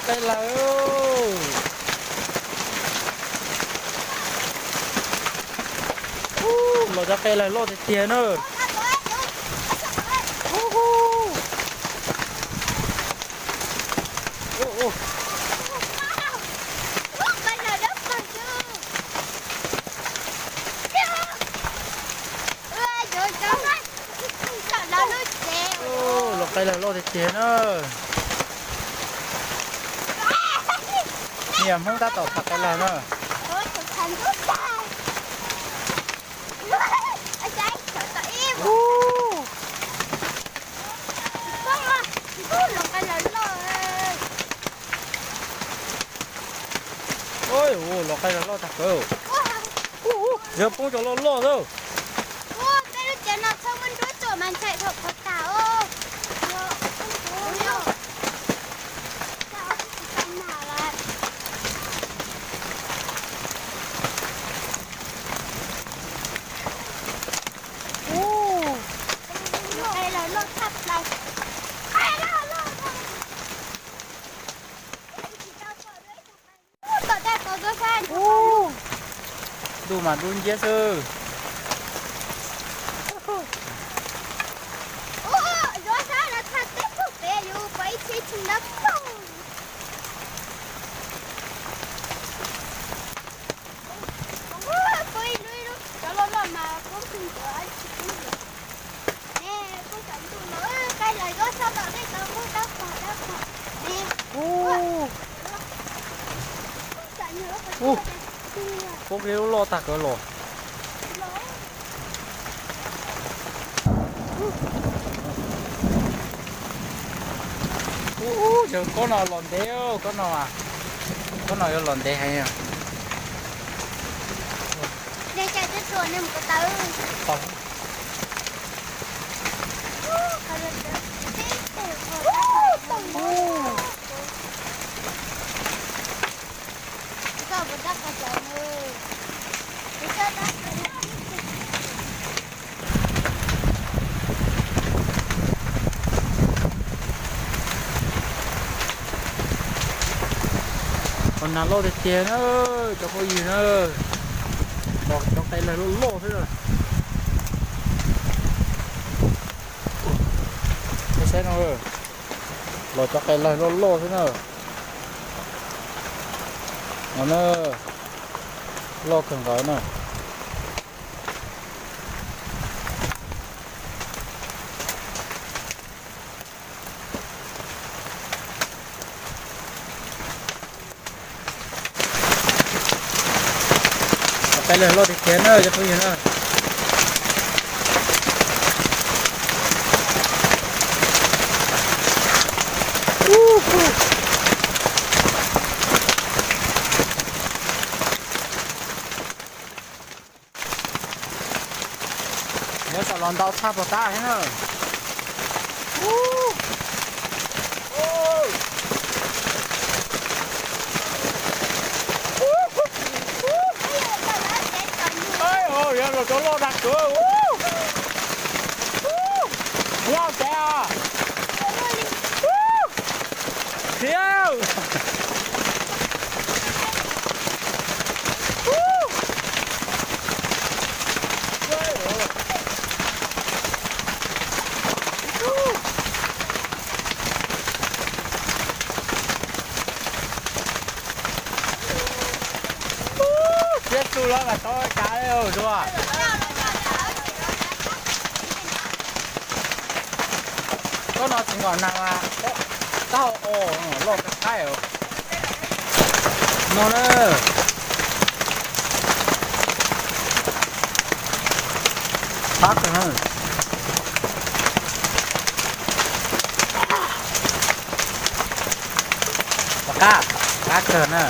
Qe lawg. Ub, los cov qe lawg loj tiag tiag na. Ub, ub. Ub, los qe lawg loj tiag tiag na. Niam Hmoob tab tom tham qe lawg na. Ub, los qe lawg loj. Ub, los qe lawg loj tag kawg. Yog poob cov loj loj xwb. Ntuj mas dub nciab xwb. Ub, poob kiag lub loj tag kawg los. Ub, yog kob no los ntev, kob no, kob no yuav los ntev heev. Qhov nas loj tiag tiag na, cov phooj ywg na, los cov qe lawg loj loj xwb na. Saib no, los cov qe lawg loj loj xwb na. No na, loj kawg nkaus na. Qe lawg loj tiag tiag na cov phooj ywg na. Nyob txog los ntau tshaj puag ta thiab na. Yog los cov loj tag kawg. Loj tsev os. Khiav. Siab tug lawm mas tau kav li zuag. Kob no tsis nqos nag mas taub hau os, loj qaib qaib os. No na. Qab kawg na. Qab, qab kawg na.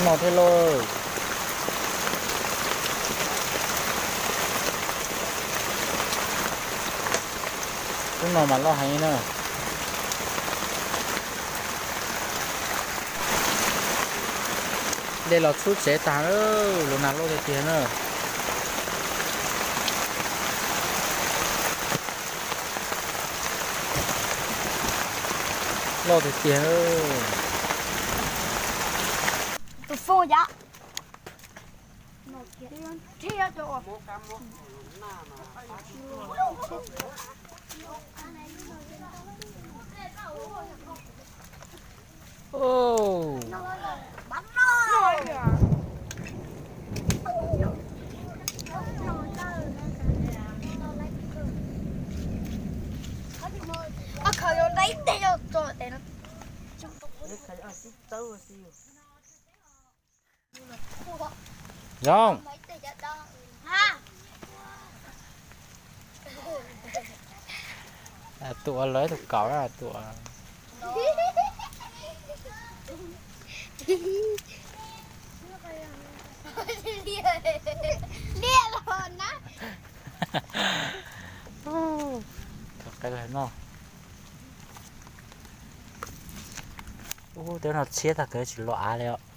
No thiab lauj. Lub no mas loj heev na. Los txhub tsev tag, lub nas loj tiag tiag na. Loj tiag tiag. Tus foob yam. Zoo. Tus ua lawv tus kaum na tus. Qe no. Ub, twb no tshiab tag kawg tsis los av li os.